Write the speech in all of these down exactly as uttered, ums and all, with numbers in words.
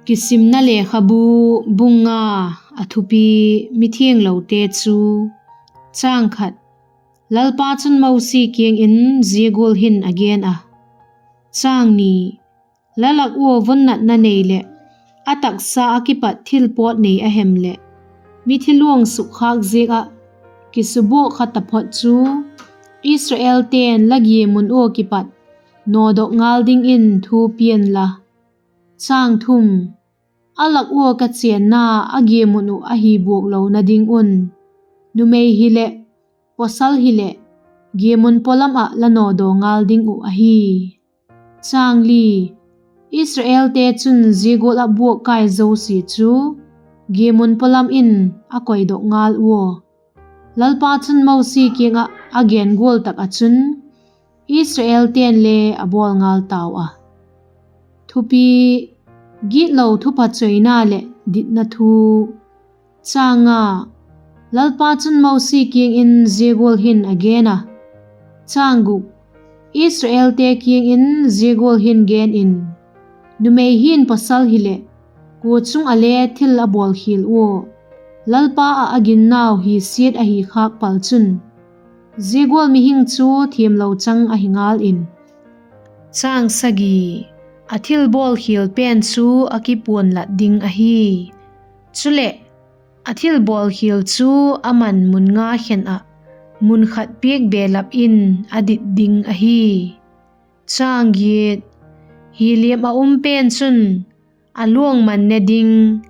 Kisimna Lekhabu, bung nga. A thupi: Mithianglote chu. Chang khat. Lalpa chun Mosi kiang in zia gual hin a gen a: Chang ni. La lak ua vun natna nei leh a taksa ah kipat thil pawt nei a hem leh, mithi luang sukkhâk ziak ah kisubuak kha taphot chu Israelte'n la giamun ua kipat nawdok ngal dingin thu pia inla. Chang thum. A lak ua ka chênna a giamun uh ahi buak lona ding un, numei hileh, pawsal hileh, giamun pawlam ah la nawdaw ngal ding uh ahi. Chang li. Israelte chun zia gual ah buak kai zosia chu giamun pawlam in a koidok ngal ua. Lalpa chun Mosi kiang ah a gen gual tak ah chun Israelte'n le a bawl ngal tau a. Thupi: Gitlo thupha choina leh ditna thu. Chang nga. Lalpa chun Mosi kiang in zia gual hin a gen a: Chang guk. Israelte kiang in zia gual hin gen in: Numei hin pawsal hileh, kua chung ah le thil a bawlkhial ua, Lalpa ah a ginnau hi siat ahi khâk pal chun, zia gual mihing chu thiamlo chang ahi ngal in. Chang sagi. A thil bawlkhial pen chu a kipuanlat ding ahi. Chuleh, a thil bawlkhial chu a man mun nga khen ah mun khat piak belap in a dit ding ahi. Chang giat. Hi liam ah um pen chun a luang man ne ding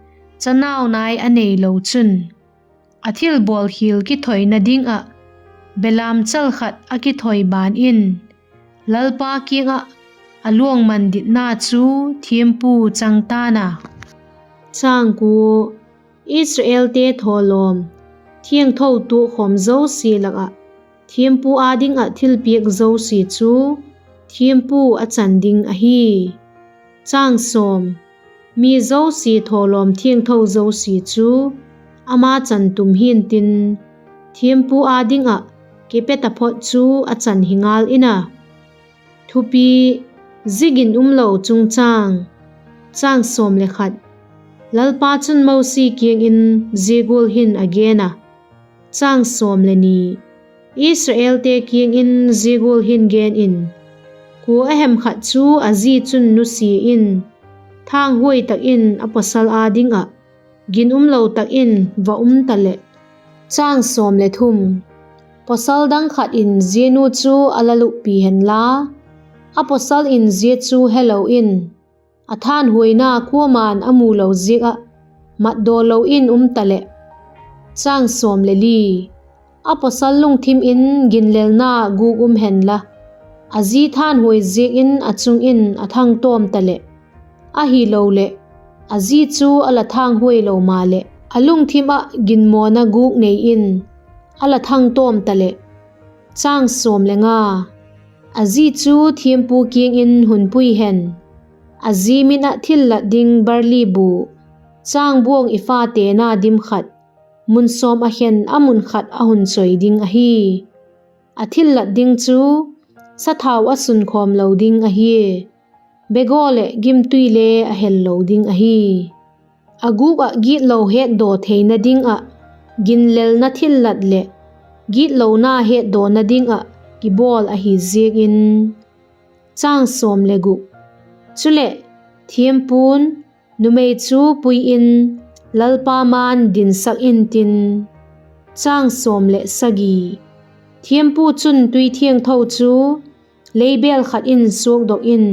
chanau nai a neilo chun, a thil bawlkhial kithoina ding ah belamchal khat a kithoi ban in, Lalpa kiang ah a luang man ditna chu thiampu chang ta'n a. Chang kua. Israelte thawlawm thiangtho tuak khawm zosia lak ah thiampu â ding ah thilpiak zosia chu thiampu a chan ding ahi. Chang sawm. Mi zosia thawlawm thiangtho zosia chu ama chan tum hi'ntin, thiampu â ding ah kipe taphot chu a chan hi ngal in a. Thupi: Zi gin umlo chungchâng. Chang sawm le khat. Lalpa chun Mosi kiang in zia gual hin a gen a: Chang sawm le ni. Israelte kiang in zia gual hin gen in: Kua a hem khat chu a zi chun nusia in, thânghuai tak in a pawsal â ding ah gin umlo tak in va um taleh, chang sawm le thum, pawsal dang khat in zia nu chu a la luppi henla, a pawsal in zia chu helo in, a thânhuaina kuama'n a mu lo ziak ah matdaw lo in um taleh, chang sawm le li, a pawsal lungthim in ginlelna gûk um henla, a zi thânhuai ziak in a chung in a thangtawm taleh, ahiloleh, a zi chu a la thânghuai lo maleh, a lungthim ah ginmawna gûk nei in a la thangtawm taleh, chang sawm le nga, a zi chu thiampu kiang in hun pui hen, a zi min ah thillat ding barli bu chângbuang epha tena dim khat, mun sawm ah khen a mun khat a hun choi ding ahi. A thillat ding chu sathau a sunkhawm lo ding ahi, begaw leh gimtui le a hel lo ding ahi. A gûk ah gitlo hetdaw theina ding ah ginlelna thillat leh gitlona hetdawna ding ah kibawl ahi ziak in. Chang sawm le guk. Chuleh, thiampu'n numei chu pui in, Lalpa ma'n dinsak intin. Chang sawm le sagi. Thiampu chun tui thiangtho chu leibêl khat in suakdok in,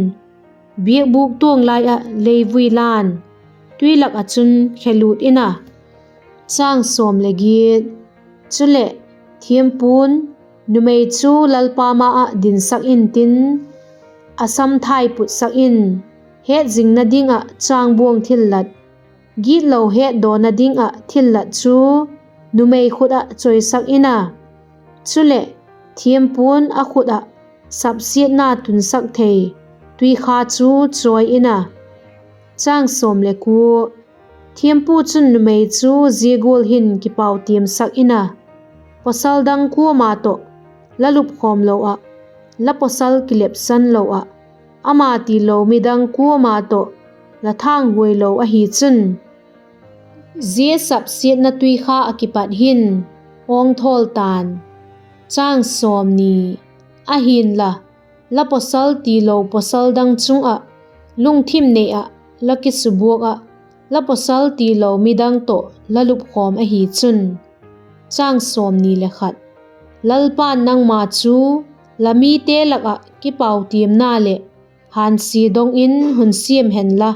biakbûk tuang lai ah leivui la'n, tui lak ah chun khelût in a. Chang sawm le giat. Chuleh, thiampu'n numei chu Lalpa ma ah dinsak intin, a sam thai putsak in, hetzingna ding ah chângbuang thillat, gitlo hetdawna ding ah thillat chu numei khut ah choisak in a. Chuleh, thiampu'n a khut ah sapsiatna tunsak thei tuikha chu chawi in a. Chang sawm le kua. Thiampu chun numei chu zia gual hin kipau tiamsak in a: Pawsal dang kuama tawh la lupkhawm lo ah, la pawsal kilepsan lo ah, ama tilo midang kuama tawh la thânghuai lo ahi chun, zia sapsiatna tuikha ah kipat hin awngthawl ta'n. Ahi'nla, la pawsal tilo pawsal dang chung ah, lungthim nei ah la kisubuak ah, la pawsal tilo midang tawh la lupkhawm ahi chun, Lalpa'n nangma chu la mite lak ah kipautiamna leh hânsia dong in hun siam henla,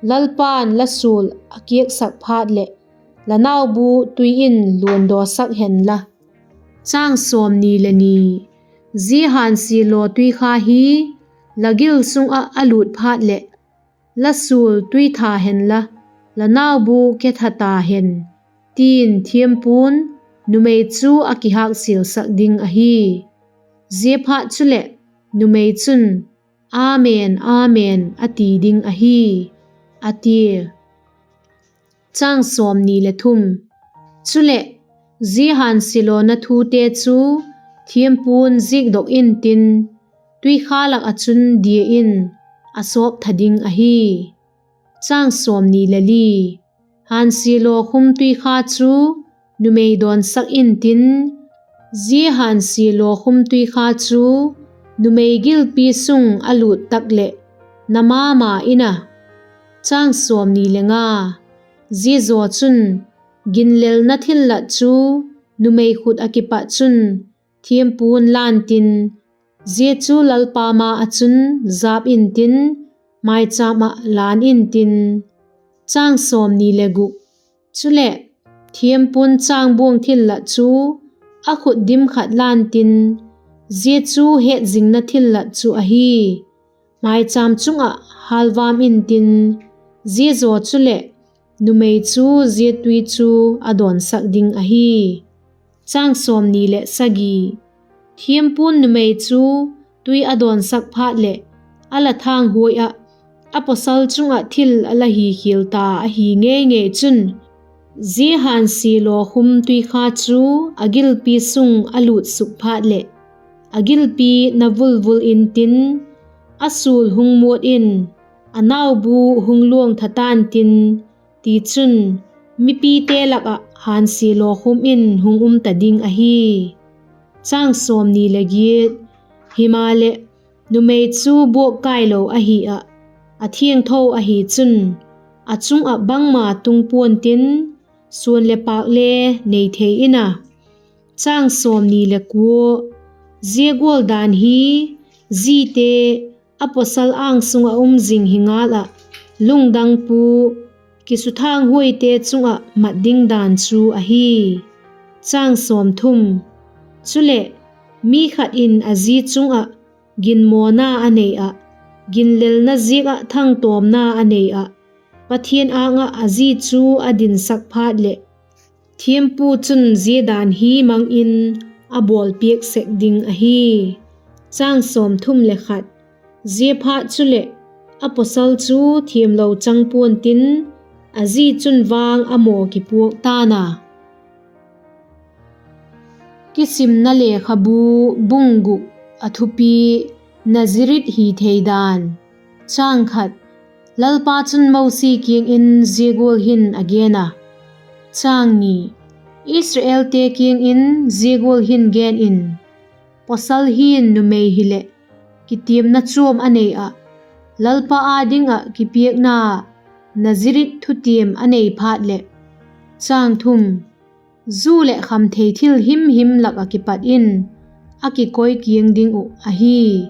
Lalpa'n la sual a kiaksak phat leh la naubu tui in luandawsak henla. Zia hânsia law tuikha hi la gil sung ah a lût phat leh, la sual tuitha henla, la naubu ketha ta hen, ti'n thiampu'n numei chu a kihâksialsak ding ahi. Ziaphat chuleh, numei chun, Amen, amen, a ti ding ahi, a tia. Chuleh, zia hânsia lawna thute chu thiampu'n zikdok intin, tuikha lak ah chun dia in a sawptha ding ahi. Hânsia law khum tuikha chu numei dawnsak intin, zia hânsia law khum tuikha chu numei gilpi sung a lût tak leh na ma ma in a. Zia zaw chun, ginlelna thillat chu numei khut ah kipat chun thiampu'n la'ntin, zia chu Lalpa ma ah chun jap intin, maichâm ah lân intin. Chuleh, thiampu'n chângbuang thillat chu a khut dim khat la'ntin, zia chu hetzingna thillat chu ahi, maichâm chung ah hâlvam intin, zia zaw chuleh numei chu zia tui chu a dawnsak ding ahi. Thiampu'n numei chu tui a dawnsak phat leh a la thânghuai ah, a pawsal chung ah thil a la hikhial ta ahi ngei ngei chun, zia hânsia law khum tuikha chu a gilpi sung a lût suk phat leh, a gilpi na vul vul intin, a sual hung muat in, a naubu hung luangtha ta'ntin, tichun, mipite lak ah hânsia law khum in hung um ta ding ahi. Himaleh, numei chu buak kailo ahi ah, a thiangtho ahi chun, a chung ah bangma tung pua'ntin, suan leh pâk le nei thei in a. Zia gual dan hi zite, a pawsal âng sung ah um zing hi ngal ah, lungdang pu, kisuthânghuaite chung ah mat ding dan chu ahi. Chuleh, mi khat in a zi chung ah ginmawna a nei ah, ginlelna ziak ah thangtawmna a nei ah, Pathian âng ah a zi chu a dinsak phat leh, thiampu chun zia dan hi mang in a bawlpiak sek ding ahi. Ziaphat chuleh, a pawsal chu thiamlo chang pua'ntin, a zi chun vang a maw kipuak ta'n a. Kisimna Lekhabu, bung guk, a thupi: Nazirit hi thei dan. Lalpa chun Mosi kiang in zia gual hin a gen a: Israelte kiang in zia gual hin gen in: Pawsal hin numei hileh kitiamna chuam a nei ah, Lalpa â ding ah kipiakna Nazirit thutiam a nei phat leh, zu leh khamthei thil himhim lak ah kipat in a kikoi kiang ding uh ahi.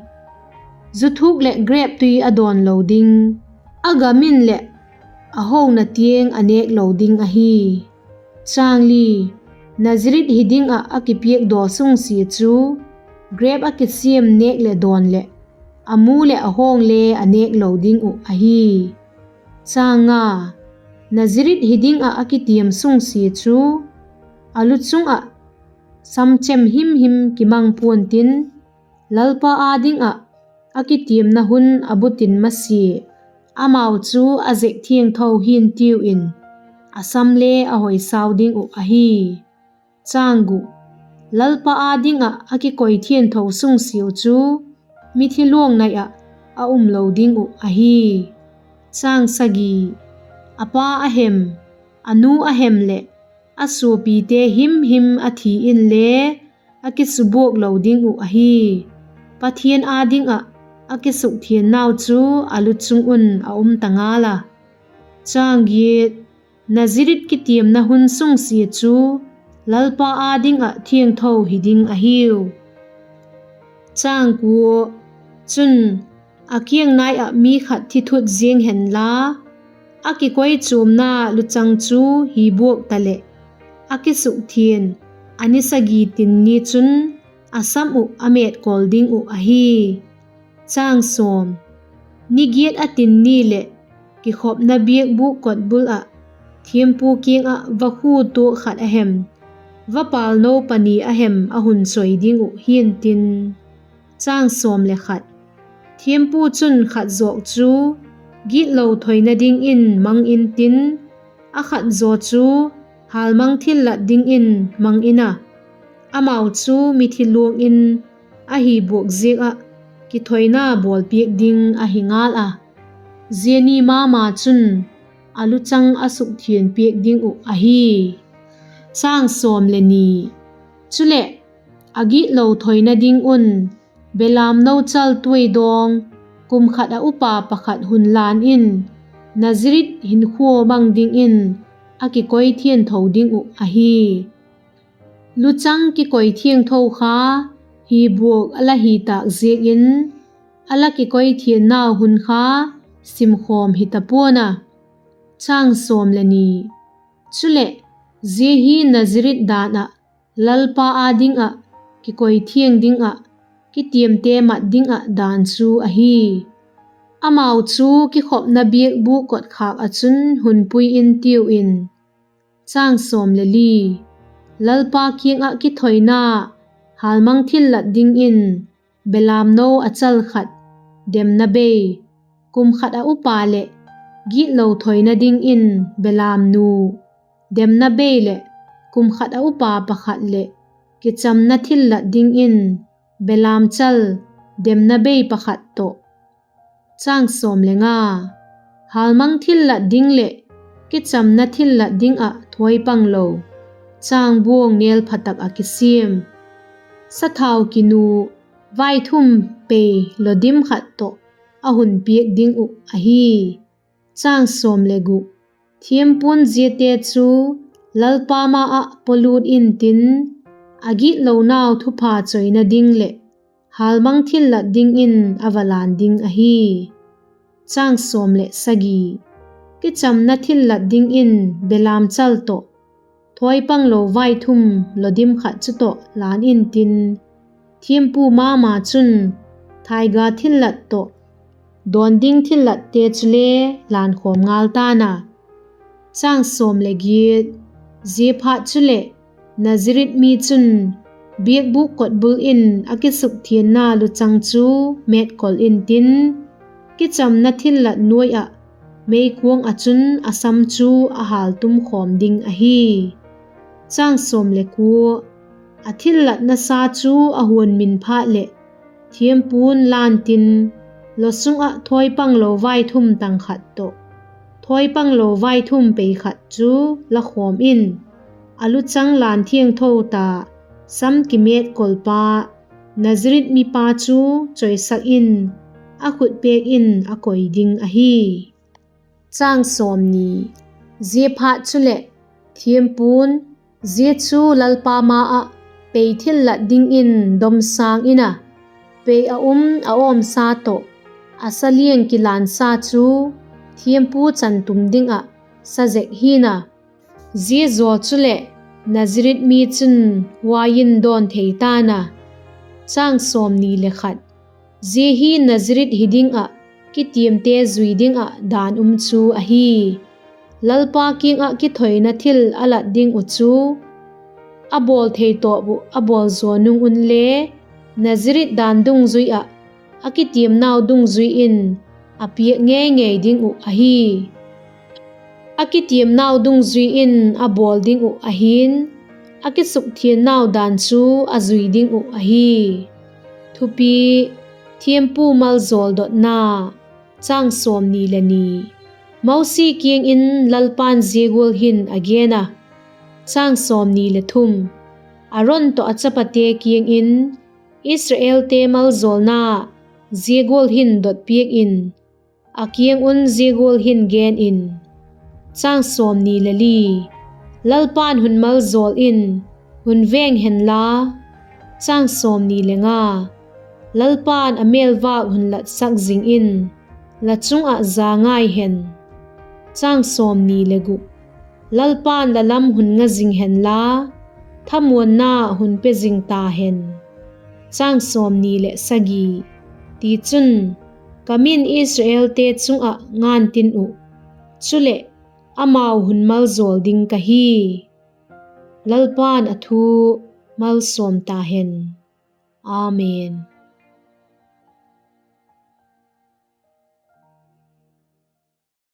Zu thuk leh grep tui a dawn lo ding, a gam in leh a hona tiang a nêk lo ding ahi. Nazirit hi ding ah a kipiak daw sungsia chu grep a kisiam nêk leh dawn leh, a mu leh a hong le a nêk lo ding uh ahi. Nazirit hi ding ah a kitiam sungsia chu a lu chung ah samchem himhim kimang pua'ntin, Lalpa â ding ah a kitiamna hun a butin masia, amau chu a zek thiangtho hi'ntiu in, a sam le a hoisau ding uh ahi. Lalpa â ding ah a kikoi thiangtho sungsiau chu mithi luang nai ah a um lo ding uh ahi. Chang sagi, a pa a hem, a nu a hem leh a suapite himhim a thi inle a kisubuak lo ding uh ahi. Pathian â ding ah a kisukthiannau chu a luchung un a um ta ngal a. Chang giat, Nazirit kitiamna hun sungsia chu Lalpa â ding ah thiangtho hi ding ahiu. Chang kua, chun, a kiang nai ah mi khat thi thut ziang henla, a kikoichuamna luchang chu hi buak taleh, a kisukthian a ni sagi tin ni chun a sam uh a mêtkawl ding uh ahi. Chang sawm, ni giat a tin ni leh kikhopna biakbûk kotbul ah thiampu kiang ah vakhu tuak khat a hem, vapâl no pani a hem a hun choi ding uh hi'ntin, chang sawm le khat, thiampu chun khat zawk chu gitlo thoina dingin mang intin, a khat zaw chu hâlmang thillat dingin mang in a, amau chu mithi luang in a hi buak ziak ah kithoina bawlpiak ding ahi ngal a, zia ni ma ma chun a luchang a sukthian piak ding uh ahi. Chang sawm le ni, chuleh, a gitlo thoina ding un belamno chal tuai dawng kum khat ah upa pakhat hun lan in, Nazirit hinkhua mang dingin a kikoi thiangtho ding uh ahi. Luchang kikoi thiangtho kha hi buak a la hi tâk ziak in, a la kikoi thiannau hun kha simkhawm hi ta pua'n a. Chang sawm le ni, chuleh, zia hi Nazirit dan ah Lalpa â ding ah kikoi thiang ding ah kitiamte mat ding ah dan chu ahi. Amau chu kikhopna biakbûk kotkhâk ah chun hun pui intiu in, chang sawm le li, Lalpa kiang ah kithoina hâlmang thillat dingin belamno a chal khat, demna bei, kum khat ah upa leh gitlo thoina dingin belamnu, demna bei leh kum khat ah upa pakhat leh kichamna thillat dingin belamchal, demna bei pakhat tawh. Chang sawm le nga, hâlmang thillat ding leh kichamna thillat ding ah thawi pang lo, changbuang nêl pha tak ah kisiam, sathau kinu, vaithum pei lodim khat tawh a hun piak ding uh ahi. Chang sawm le guk, thiampu'n ziate chu Lalpa ma ah pawlut intin, a gitlonau thupha choina ding leh hâlmang thillat dingin a va lan ding ahi. Chang sawm le sagi, kichamna thillat dingin belamchal tawh, thawi pang lo vaithum lodim khat chu tawh lan intin, thiampu ma ma chun thaiga thillat tawh, dawn ding thillatte chule lankhawm ngal ta'n a. Chang sawm le giat, ziaphat chuleh, Nazirit mi chun biakbûk kotbul in a kisukthianna luchang chu mêtkol intin, kichamna thillat nuai ah meikuang ah chun a sam chu a hâltum khawm ding ahi. Chang sawm le kua, a thillatna sa chu a huan min phat leh, thiampu'n lan tin, losung ah thawi pang lo vaithum tang khat tawh, thawi pang lo vaithum pei khat chu la khawm in, a luchang lan thiangtho ta, sam kimêtkolpa, Nazirit mipa chu choisak in, a khutpêk in a koi ding ahi. Chang sawmni, ziaphat chuleh, thiampu'n zia chu Lalpa ma ah pei thillat dingin domsâng in a, pei a um a awmsa tawh, a sa liang kilansa chu thiampu chantum ding ah sa zek hi'n a, zia zaw chuleh Nazirit mi chun uain dawn thei ta'n a. Chang sawmni le khat, zia hi Nazirit hi ding ah kitiamte zui ding ah dan um chu ahi. Lalpa kiang ah kithoina thil a lat ding uh chu, a bawl thei tawp uh a bawl zaw nung unle, Nazirit dan dungzui ah a kitiamnau dungzui in a piak ngei ngei ding uh ahi. A kitiamnau dungzui in a bawl ding uh ahi'n, a kisukthiannau dan chu a zui ding uh ahi. Thupi: Thiampu maljawl dotna. Chang sawmni le ni. Mosi kiang in Lalpa'n zia gual hin a gen a: Chang sawmni le thum. Aron tawh a chapate kiang in, Israelte maljawlna zia gual hin dot piak in, a kiang un zia gual hin gen in: Chang sawmni le li. Lalpa'n hun maljawl in, hun veng hen la. Chang sawmni le nga. Lalpa'n a mêlvâk hun latsak zing in, la chung ah ja ngai hen. Chang sawmni le gu. Lalpa'n la lam hun nga zing hen la, thamuanna hun pe zing ta hen. Chang sawmni le sagi. Tichun, ka min Israelte chung ah ngan tin uh; chuleh, amau hun maljawl ding ka hi. Lalpa'n a thu malsawm ta hen. Amen.